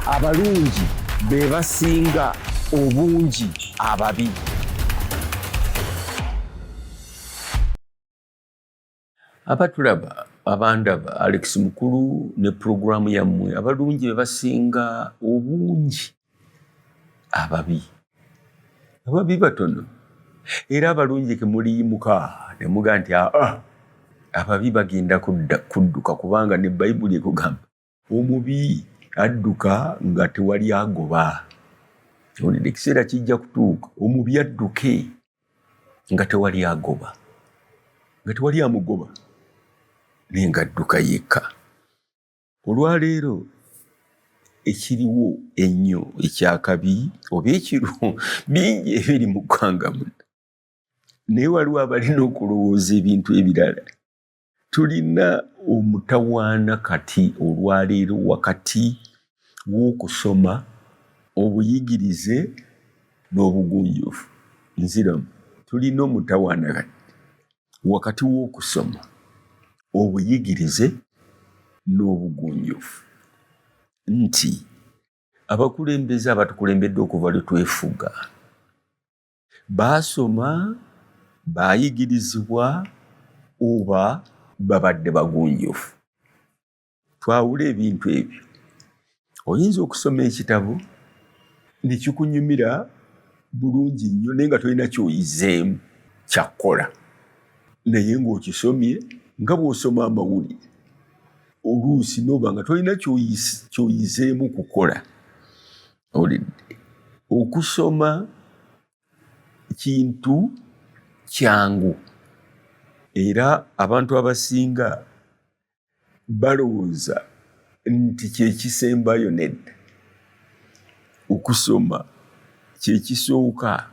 Abalungi be basinga obungi ababi. Abatulaba, abandaba, Alex Mukulu ne pulogulaamu yammwe abalungi be basinga obungi ababi. Ababi batono era abalungi kemuliyimuka ne muga nti aa ababi bagenda kudduka kubanga ne Bayibuli ekugamba omubi adduka nga tewali agoba. Owulidde, ekiseera kijja kutuuka omubi adduke nga tewali agoba, nga tewali amugoba, naye nga adduka yekka. Olwaleero ekiriwo ennyo ekyakabi oba ekiro bingi ebiri mu ggwanga muno, naye waliwo abalina okulowooza ebintu ebirala. Tulina omutawaana kati olwaleero wakati w'okusoma, obuyigirize n'obugunjufu. Nziramu, tulina omutawaana kati wakati w'okusoma, obuyigirize n'obugunjufu, nti abakulembeze abatukulembedde okuva lwe twefuga baasoma, baayigirizibwa oba babadde bagunjufu. Twawule ebintu ebyo. Oyinza okusoma ekitabo ne kikunyumira bulungi nnyo naye nga tolina ky'oyizeemu kyakukola, naye ng'okisomye nga bw'osoma amawulire oluusi n'oba nga tolina ky'oyizeemu kukola. Owulidde? Okusoma kintu kyangu era abantu abasinga balowooza nti kye kisembayo. Nedda, okusoma kye kisooka.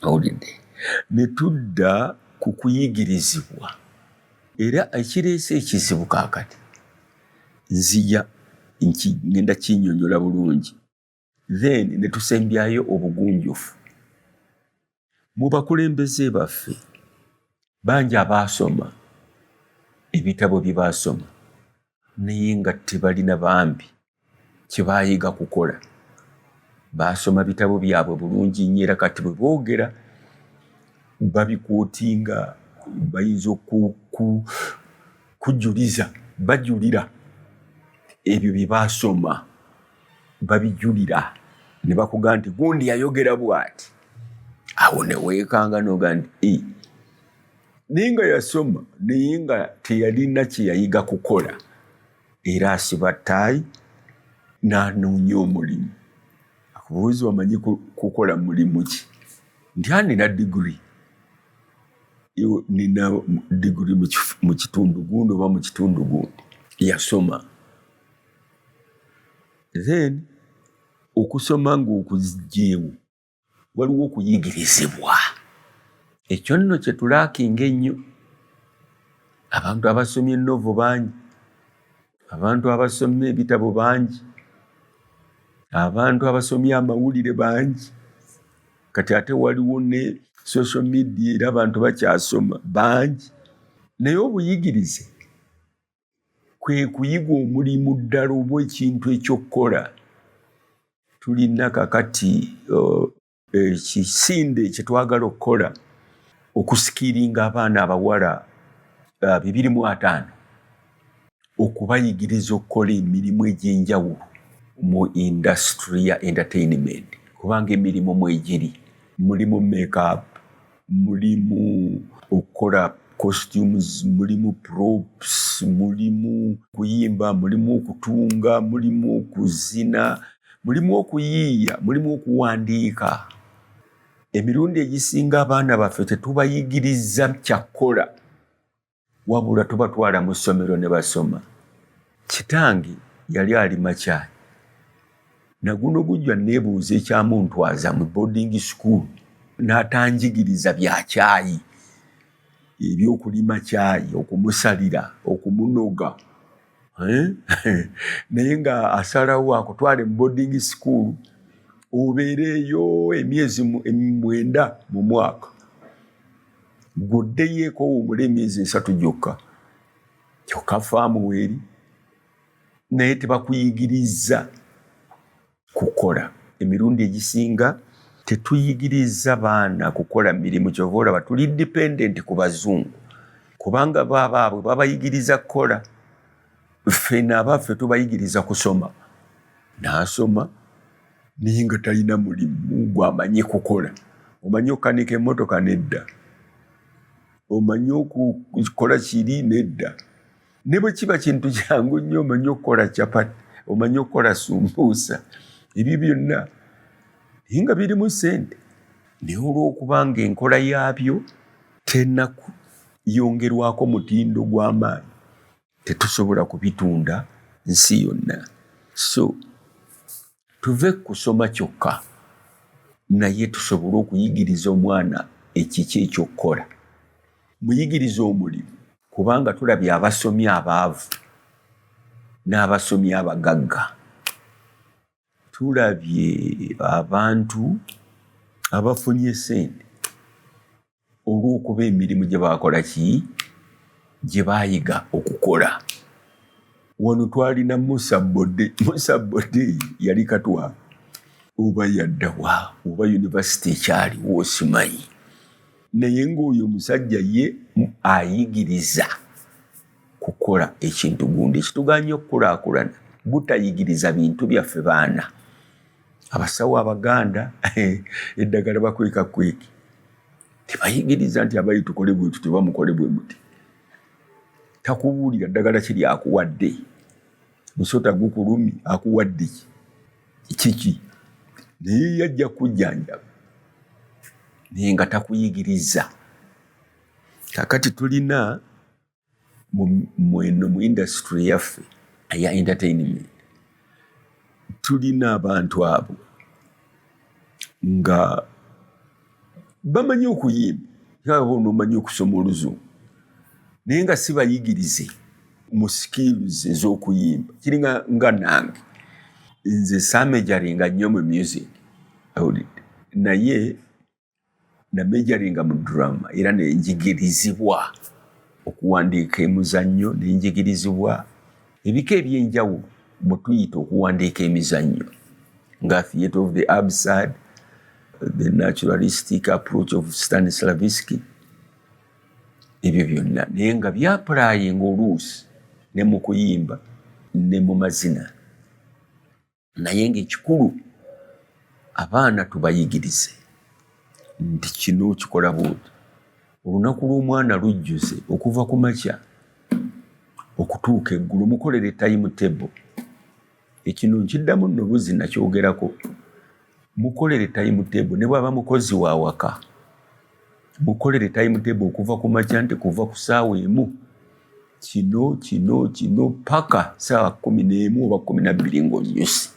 Owulidde? Ne tudda ku kuyigirizibwa, era ekireese ekizibu kaakati nzija ngenda kinnyonnyola bulungi, then ne tusembyayo obugunjufu. Mu bakulembeze baffe bangi abaasoma ebitabo bye baasoma naye nga tebalina bambi kye baayiga kukola. Baasoma bitabo byabwe bulungi nnyo era kati bwe boogera babikwotinga, bayinza okujuliza, bajulira ebyo bye baasoma, babijulira ne bakugamba nti gundi yayogera bw'ati. Awo ne weekanga n'ogamba nti naye nga yasoma naye nga teyalina kye yayiga kukola, era asiba ttaayi n'anoonya omulimu. Akubuuza omanyi kukola mulimu ki? Nti a nina diguri, nina diguri mu kitundu gundi oba mu kitundu gundi. Yasoma. Then okusoma ng'okuggyeewo waliwo okuyigirizibwa. Ekyo nno kye tulaakinga ennyo. Abantu abasomye novel bangi, abantu abasomye ebitabo bangi, abantu abasomye amawulire bangi. Kati ate waliwo ne social media era abantu bakyasoma bangi. Naye obuyigirize kwe kuyiga omulimu ddala oba ekintu eky'okukola. Tulina kakati ekisinde kye twagala okukola okusikiringa abaana abawala 250 okubayigiriza okukola emirimu egy'enjawulo mu industry ya entertainment, kubanga emirimu mwegiri, mulimu makeup, mulimu okukola costumes, mulimu props, mulimu kuyimba, mulimu okutunga, mulimu okuzina, mulimu okuyiiya, mulimu okuwandiika. Emirundi egisinga abaana baffe tetubayigiriza kyakukola, wabula tubatwala mu ssomero ne basoma. Kitange yali alima kyayi, naguno gujja neebuuza ekyamuntwaza mu boarding school n'atanjigiriza bya kyayi, ebyokulima kyayi, okumusalira, okumunoga, naye nga asalawo akutwale mu boarding school obeereeyo emyezi 9 mu mwaka, gw'oddeyo eka owummule emyezi 3 gyokka, kyokka faamu weeri, naye tebakuyigiriza. Kukola. Emirundi egisinga tetuyigiriza baana kukola mirimu, kyova olaba tuli dependent ku bazungu, kubanga baabaabwe babayigiriza kukola. Ffena abaffe tubayigiriza kusoma, n'asoma naye nga talina mulimu gwamanyi kukola. Omanyi okukanika emmotoka? Nedda. Omanyi okukola kiri? Nedda. Ne bwe kiba kintu kyangu nnyo, omanyi okukola capati, omanyi okukola sumbuusa, ebyo byonna naye nga birimu ssente, naye olw'okubanga enkola yaabyo tennayongerwako mutindo gw'amaanyi, tetusobola kubitunda nsi yonna. So tuve kusoma kyokka, naye tusobole okuyigiriza omwana ekiki ekyokukola. Muyigirize omulimu, kubanga tulabye abasomi abaavu n'abasomi abagagga, tulabye abantu abafunye sente olw'okuba emirimu gye bakola ki gye baayiga okukola. Wano twalina Musa Bode. Musa Bode yali Katwa oba yaddawa, oba yunivasite ekyaliwo simanyi, naye ng'oyo omusajja ye ayigiriza kukola ekintu gundi. Ekituganye okukulaakulana butayigiriza bintu byaffe baana. Abasawo Abaganda eddagala bakweka kweki, tebayigiriza nti abayi tukole bwe tuti oba mukole bwe muti. Takubuulira ddagala kiri akuwadde, musota gukulumi akuwadde kiki, naye yajja kujjanjaba naye nga takuyigiriza. Kakati tulina mweno mu industry yaffe eya entertainment, tulina abantu abo nga bamanyi okuyimba, aba onomanyi okusoma oluzungu, naye nga si bayigirize mu skills ez'okuyimba. Kiringa nga nange, nze saamajoringa nnyo mu music, naye namajoringa mu drama, era nenjigirizibwa okuwandiika emizannyo, nenjigirizibwa ebika ebyenjawulo mwe tuyita okuwandiika emizannyo, nga Theatre of the Absurd, the naturalistic approach of Stanislavski, ebyo byonna, naye nga byapplyinga oluusi ne mu kuyimba ne mu mazina. Naye ng'ekikulu abaana tubayigirize nti kino kikola bwoti. Olunaku lw'omwana lujjuze okuva ku makya okutuuka eggulo, mukolere time table. Ekino nkiddamu nno buzi nakyogerako. Mukolere time table, ne bw'aba mukozi wa waka, mukolere time table okuva ku makya nti kuva ku ssaawa 1 kino kino kino paka ssaawa 11 oba 12 ng'onnyuse,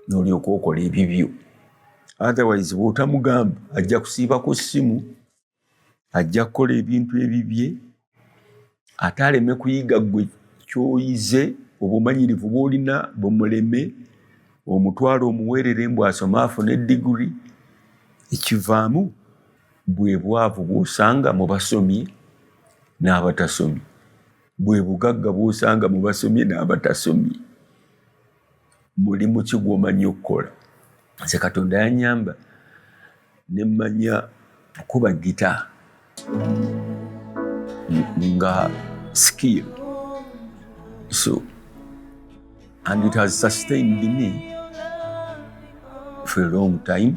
n'olyoka okola ebibyo. Otherwise bw'otamugamba ajja kusiiba ku ssimu, ajja kukola ebintu ebibye, ate aleme kuyiga ggwe ky'oyize, obumanyirivu bw'olina bumuleme, omutwalo omuweerere mbu asome afune diguri. Ekivaamu bwe bwavu bw'osanga mu basomye n'abatasomye, bwe bugagga bw'osanga mu basomye n'abatasomye. Mulimu ki gw'omanyi okukola? Nze Katonda yannyamba ne mmanya okuba gita nga skill, so and it has sustained me for a long time.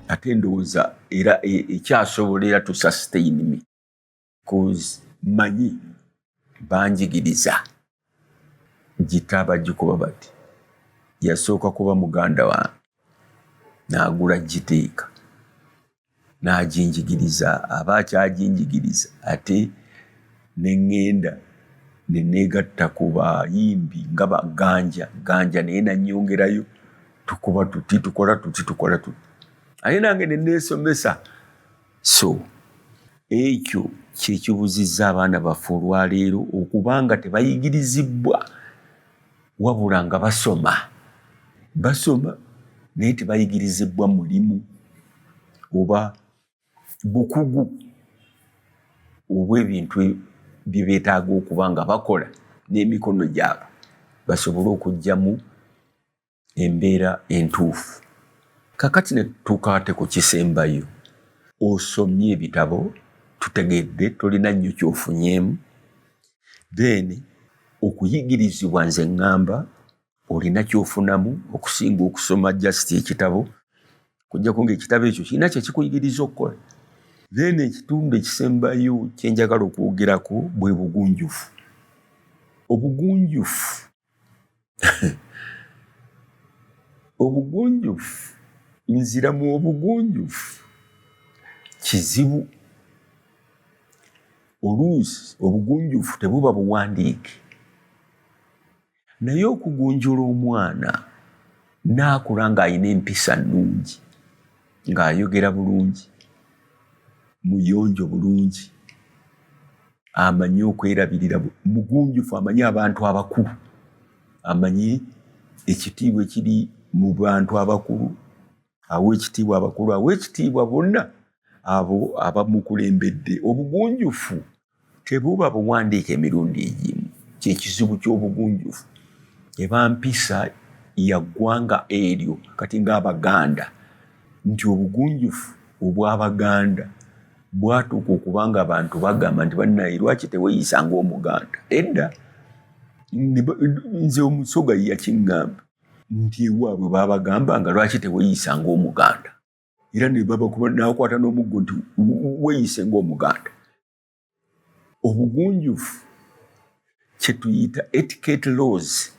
Ate ndowooza era ekyasobola era to sustain me, cause manyi banjigiriza gita bagikuba bati. Yasooka kuba muganda wange n'agula giteeka n'aginjigiriza, aba akyajinjigiriza, ate ne ŋŋenda ne neegatta ku bayimbi nga baganja ganja, naye nannyongerayo tukuba tuti, tukola tuti, tukola tuti, ate nange ne neesomesa. So ekyo kyekibuzizza abaana baffe olwaleero, okubanga tebayigirizibwa, wabula nga basoma basoma naye tebayigirizibwa mulimu oba bukugu obw'ebintu bye beetaaga okuba nga bakola n'emikono gyabwe basobole okuggyamu. Embeera entuufu. Kakati ne tutuuka ate ku kisembayo. Osomye ebitabo, tutegedde tolina nnyo ky'ofunyeemu. Then okuyigirizibwa, nze ŋŋamba olina ky'ofunamu okusinga okusoma just ekitabo, kujjako ng'ekitabo ekyo kirina kye kikuyigiriza okukola. Then ekitundu ekisembayo kye njagala okwogerako bwe bugunjufu. Obugunjufu, obugunjufu, nziramu, obugunjufu kizibu. Oluusi obugunjufu tebuba buwandiike, naye okugunjula omwana n'akula ng'alina empisa nnungi, ng'ayogera bulungi, muyonjo bulungi, amanyi okwerabirira, mugunjufu, amanyi abantu abakulu, amanyi ekitiibwa ekiri mu bantu abakulu, awa ekitiibwa abakulu, awa ekitiibwa bonna abo abamukulembedde. Obugunjufu tebuba buwandiike emirundi egimu. Kyekizibu ky'obugunjufu, eba mpisa ya ggwanga eryo. Kati ng'Abaganda, nti obugunjufu obw'Abaganda bwatuuka okubanga abantu bagamba nti, "Bannaye, lwaki teweeyisa ng'Omuganda?" Edda nze Omusoga yakiŋŋamba nti ewaabwe babagamba nga, "Lwaki teweeyisa ng'Omuganda?" Era ne babakuba, n'akwata n'omuggo nti, "Weeyise ng'Omuganda." Obugunjufu kyetuyita etiquette laws.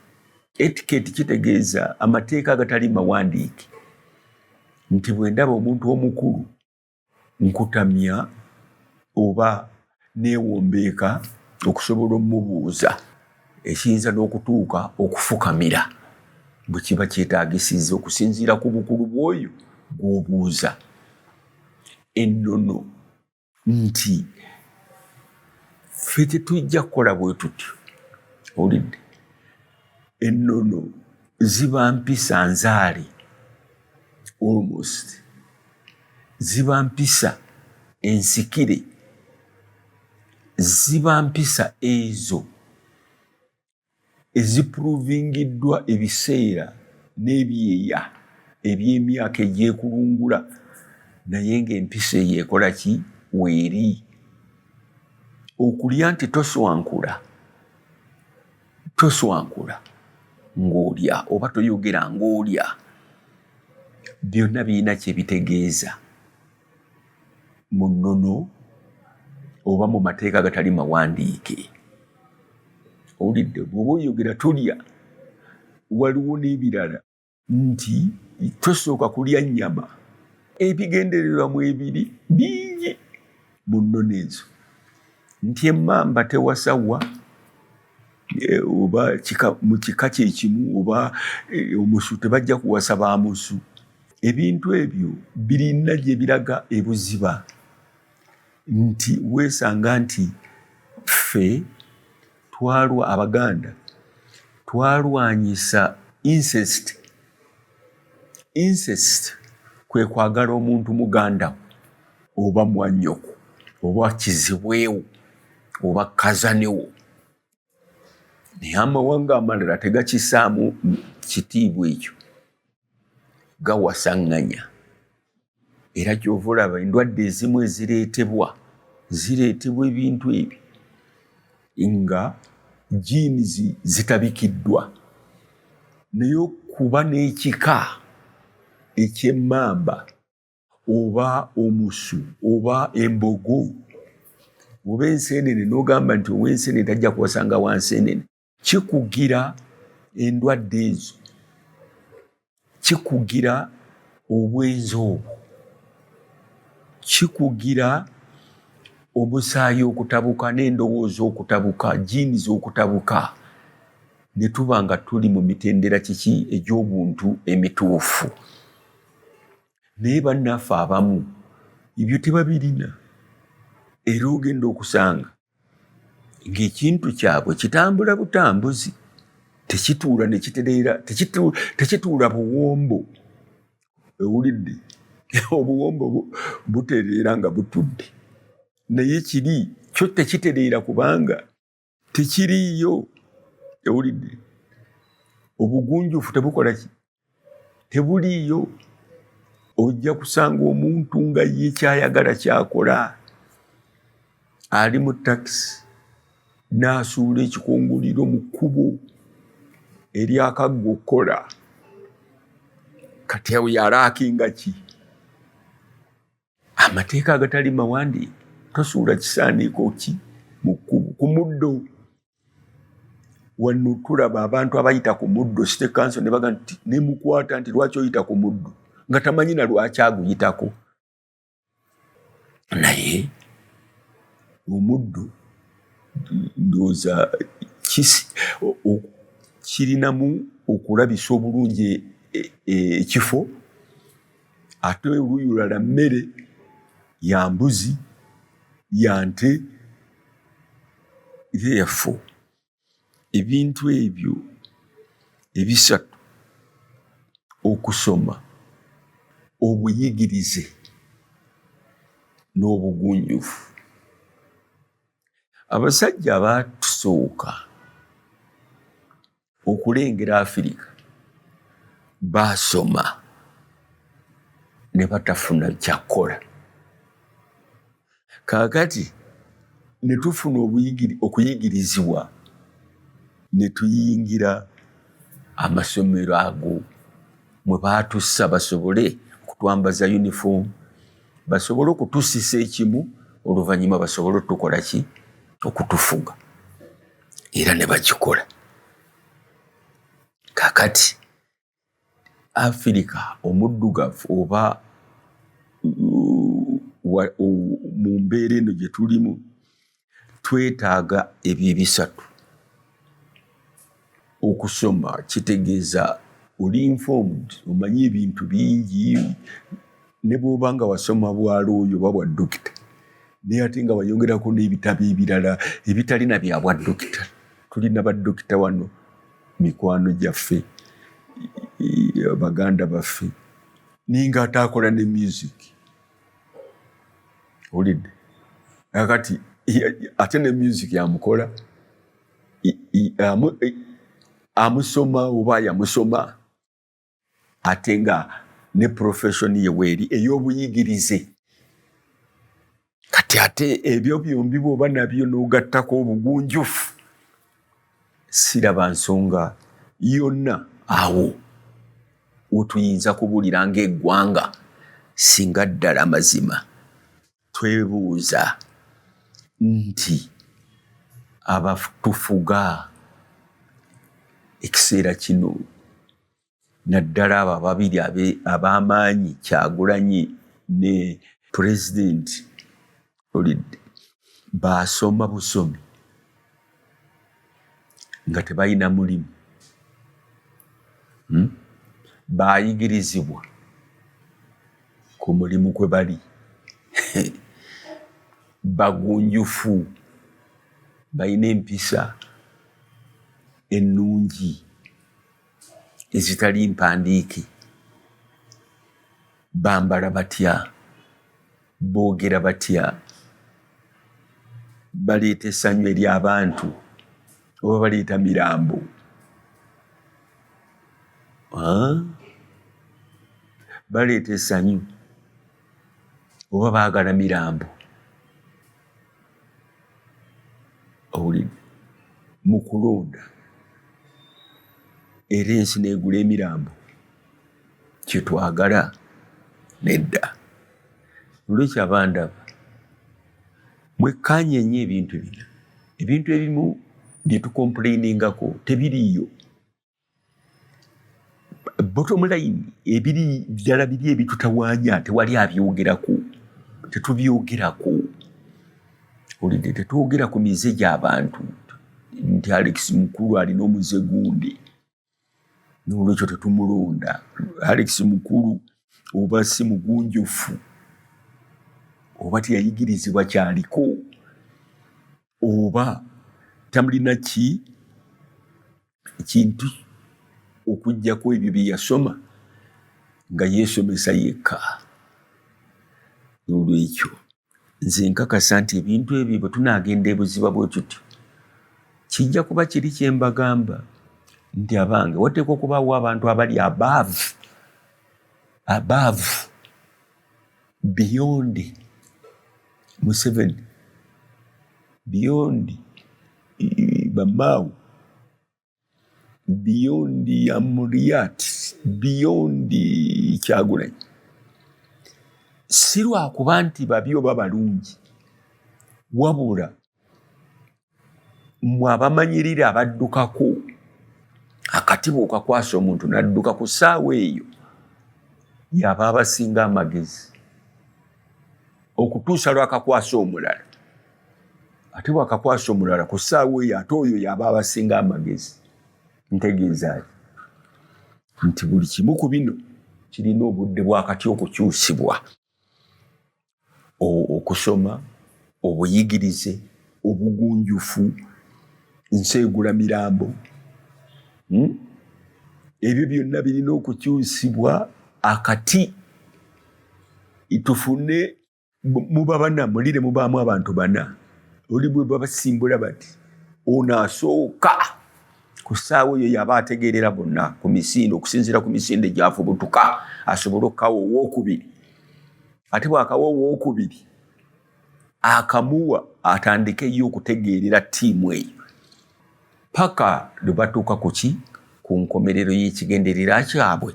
Etiquette kitegeeza amateeka agatali mawandiike, nti bwe ndaba omuntu omukulu nkutamya oba neewombeeka okusobola omubuuza, ekiyinza n'okutuuka okufukamira bwe kiba kyetaagisizza, okusinziira ku bukulu bw'oyo gw'obuuza. Ennono nti ffe tetujja kukola bwe tutyo. Owulidde? Ennono ziba mpisa nzaale, almost ziba mpisa ensikire, ziba mpisa ezo ezipuruvingiddwa ebiseera n'ebyeya eby'emyaka egyekulungula, naye ng'empisa eyo ekola ki? Weeri okulya nti toswankula, toswankula ng'olya oba toyogera ng'olya, byonna birina kye bitegeeza mu nnono oba mu mateeka agatali mawandiike. Owulidde? Bw'oba oyogera tolya. Waliwo n'ebirala nti tosooka kulya nnyama. Ebigendererwa mu ebiri bingi mu nnono ezo, nti emmamba tewasawa oba mu kika kyekimu, oba omusu tebajja kuwasa bamusu. Ebintu ebyo birina gye biraga ebuziba, nti weesanga nti ffe twalwa, Abaganda twalwanyisa incest. Incest kwe kwagala omuntu muganda oba mwannyoko oba kizibwewo oba kazanewo, naye amawanga amalala tegakisaamu kitiibwa ekyo, gawasaŋŋanya. Era kyova olaba endwadde ezimu ezireetebwa, zireetebwa ebintu ebyo nga genes zitabikiddwa. Naye okuba n'ekika eky'emmamba oba omusu oba embogo oba enseenene, n'ogamba nti ow'enseenene tajja kuwasanga wa nseenene, kikugira endwadde ezo, kikugira obwenzi obwo, kikugira omusaayi okutabuka n'endowooza okutabuka, genes okutabuka, ne tuba nga tuli mu mitendera kiki egy'obuntu emituufu. Naye bannaffe abamu ebyo tebabirina, era ogenda okusanga ng'ekintu kyabwe kitambula butambuzi, tekituula ne kitereera, tekituula buwombo. Ewulidde? Obuwombo butereera nga butudde, naye kiri kyo tekitereera kubanga tekiriiyo. Ewulidde? Obugunjufu tebukola ki? Tebuliiyo. Ojja kusanga omuntu nga ye kyayagala kyakola, ali mu takisi n'asuula ekikunguliro mu kkubo eryakagga okukola. Kati awo yalaakinga ki? Amateeka agatali mawandiike, tosuula kisaaniiko ki mu kkubo, ku muddo. Wano tulaba abantu abayita ku muddo, city council ne baga nti nemukwata nti lwaki oyita ku muddo, nga tamanyi na lwaki aguyitako. Naye omuddo ndowooza kirinamu okulabisa obulungi ekifo, ate oluuyi olulala mmere ya mbuzi, ya nte. Therefore ebintu ebyo ebisatu, okusoma, obuyigirize n'obugunjufu. Abasajja abatusooka okulengera Afirika baasoma ne batafuna kyakukola. Kaakati ne tufuna okuyigirizibwa ne tuyingira amasomero ago mwe baatussa basobole okutwambaza yunifoomu, basobole okutussisa ekimu, oluvannyuma basobole otukola ki? Okutufuga. Era ne bakikola. Kaakati Afirika omuddugavu oba mu mbeera eno gye tulimu, twetaaga ebyo ebisatu. Okusoma kitegeeza oli informed, omanyi ebintu bingi, ne bw'oba nga wasoma bwa looya oba bwa dokita, naye ate nga wayongerako n'ebitabo ebirala ebitali na bya bwa dokita. Tulina badokita wano, mikwano gyaffe, baganda baffe, naye ng'ate akola ne music. Owulidde? Kakati ate ne music amukola, amusoma oba yamusoma, ate nga ne profession ye weeri ey'obuyigirize. Kati ate ebyo byombi bw'oba nabyo n'ogattako obugunjufu, siraba nsonga yonna awo wetuyinza kubulira ng'eggwanga singa ddala mazima twebuuza nti abatufuga ekiseera kino, naddala abo ababiri ab'amaanyi, Kyagulanyi ne Pulezidenti, olidde, baasoma busomi nga tebalina mulimu, Baayigirizibwa ku mulimu kwe bali, bagunjufu, balina empisa ennungi ezitali mpandiike, bambala batya, boogera batya, baleeta essanyu eri abantu oba baleeta mirambo? Baleeta essanyu oba baagala mirambo? Owulidde? Mu kulonda era ensi n'egula emirambo, kye twagala nedda. Olwekyo abandaba, mwekkaanye nnyo ebintu bino. Ebintu ebimu bye tukomplainingako tebiriiyo. Bottom line, ebiri ddala biri ebitutawaanya tewali abyogerako, tetubyogerako. Owulidde? Tetwogera ku mize gy'abantu nti Alex Mukulu alina omuze gundi, noolwekyo tetumulonda. Alex Mukulu oba si mugunjufu, oba teyayigirizibwa kyaliko, oba tamulina ki kintu okuggyako ebyo bye yasoma nga yeesomesa yekka. Noolwekyo nze nkakasa nti ebintu ebyo bwe tunaagenda ebuziba bwe tutyo, kijja kuba kiri kye mbagamba nti abange wateekwa okubaawo abantu abali above. Above, beyond Museveni, beyond Bamaawo, beyond Amuriat, beyond Kyagulanyi. Si lwakuba nti babi oba balungi, wabula mmwe abamanyirira abaddukako akati bw'okakwasa omuntu n'adduka ku ssaawa eyo yaba abasinga amagezi okutuusa lwakakwasa omulala, ate bwakakwasa omulala ku ssaawa eyo ate oyo yaba abasinga amagezi. Ntegeeza ki? Nti buli kimu ku bino kirina obudde bwakati okukyusibwa. Okusoma, obuyigirize, obugunjufu, nseegula mirambo, Ebyo byonna birina okukyusibwa akati tufune. Muba bana, mulire mubaamu abantu bana, oli bwe babasimbula bati ono asooka ku ssaawa eyo yaba ategeerera bonna ku misinde, okusinziira ku misinde gyafubutuka asobole okukawa owookubiri, ate bw'akawa owookubiri akamuwa atandike ye okutegeerera ttiimu eyo paka lwe batuuka ku ki, ku nkomerero y'ekigenderera kyabwe,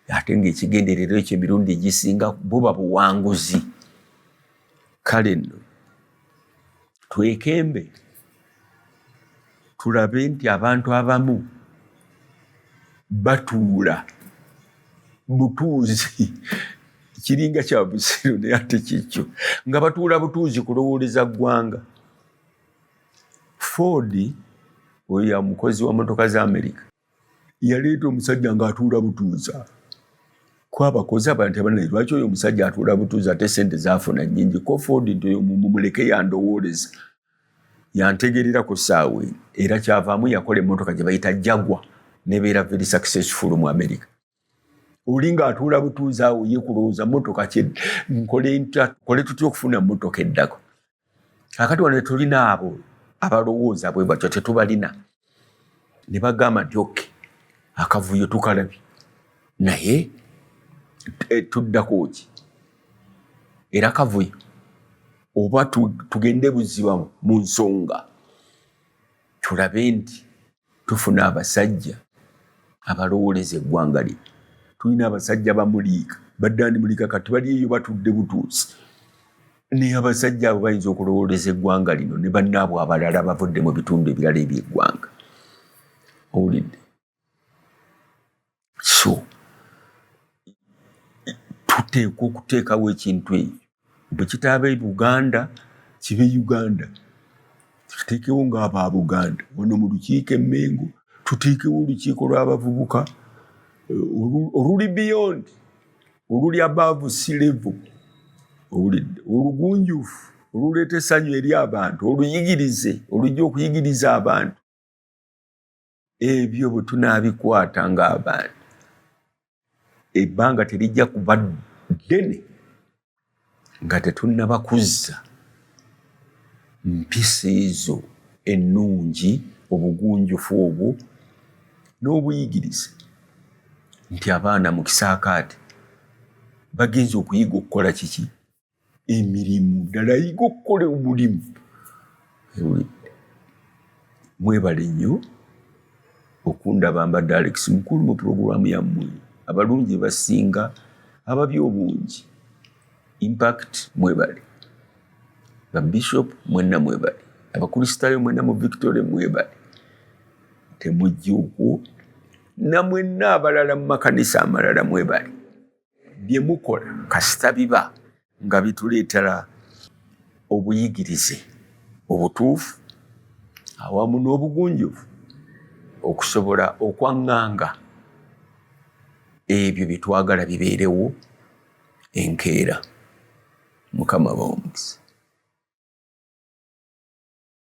ate ng'ekigendererwa ekyo emirundi egisinga buba buwanguzi. Kale nno twekembe tulabe nti abantu abamu batuula butuuzi, kiringa kya busiru naye ate kikyo, nga batuula butuuzi kulowooleza ggwanga. Ford oyo ya mukozi wa motoka za Amerika yaleeta omusajja ng'atuula butuuza ko abakozi abantu abanene, lwaki oyo omusajja atuula butuuza ate sente zaafuna nnyingi? Ko Ford nti oyo mumuleke yandowooleza, yantegerera ku ssaawa eno. Era kyavaamu yakola emmotoka gye bayita Jaguar nebeera very successful mu America. Oli ng'atuula butuuza awo ye kulowooza mmotoka kye nkole ntya, kole tutya okufuna mmotoka eddako. Kakati wano tetulina abo abalowooza bwe batyo, tetubalina. Ne bagamba nti okay, akavuyo tukalabye, naye tuddako ki? Era kavuyo oba tugende buziba mu nsonga tulabe nti tufuna abasajja abalowooleza eggwanga lino. Tulina abasajja bamuliika baddandi muliika kati bali eyo batudde butuusi, naye abasajja abo bayinza okulowooleza eggwanga lino ne bannaabwe abalala bavudde mu bitundu ebirala eby'eggwanga. Owulidde? So tuteekwa okuteekawo ekintu ekyo, bwe kitaaba e Buganda kibe Uganda, tuteekewo ng'aba Buganda wano mu lukiiko e Mmengo, tuteekewo olukiiko lw'abavubuka oluli beyond, oluli above sea level, owulidde, olugunjufu oluleeta essanyu eri abantu, oluyigirize olujja okuyigiriza abantu. Ebyo bwe tunaabikwata ng'abantu, ebbanga terijja kuba ddene nga tetunnaba kuzza mpisa ezo ennungi, obugunjufu obwo n'obuyigirize, nti abaana mu kisaakaate bagenza okuyiga okukola kiki, emirimu ddala, ayiga okukola omulimu. Mwebale nnyo okundaba. Mbadde Alex Mukulu mu pulogulaamu yammwe abalungi basinga ababi obungi, Impact. Mwebale babishop mwenna, mwebale abakristaayo mwenna mu Victoria, mwebale temujja okwo namwenna abalala mu makanisa amalala, mwebale bye mukola kasita biba nga bituleetera obuyigirize obutuufu awamu n'obugunjufu okusobola okwaŋŋanga ebyo bye twagala bibeerewo enkeera. Mukama bawa omukisa.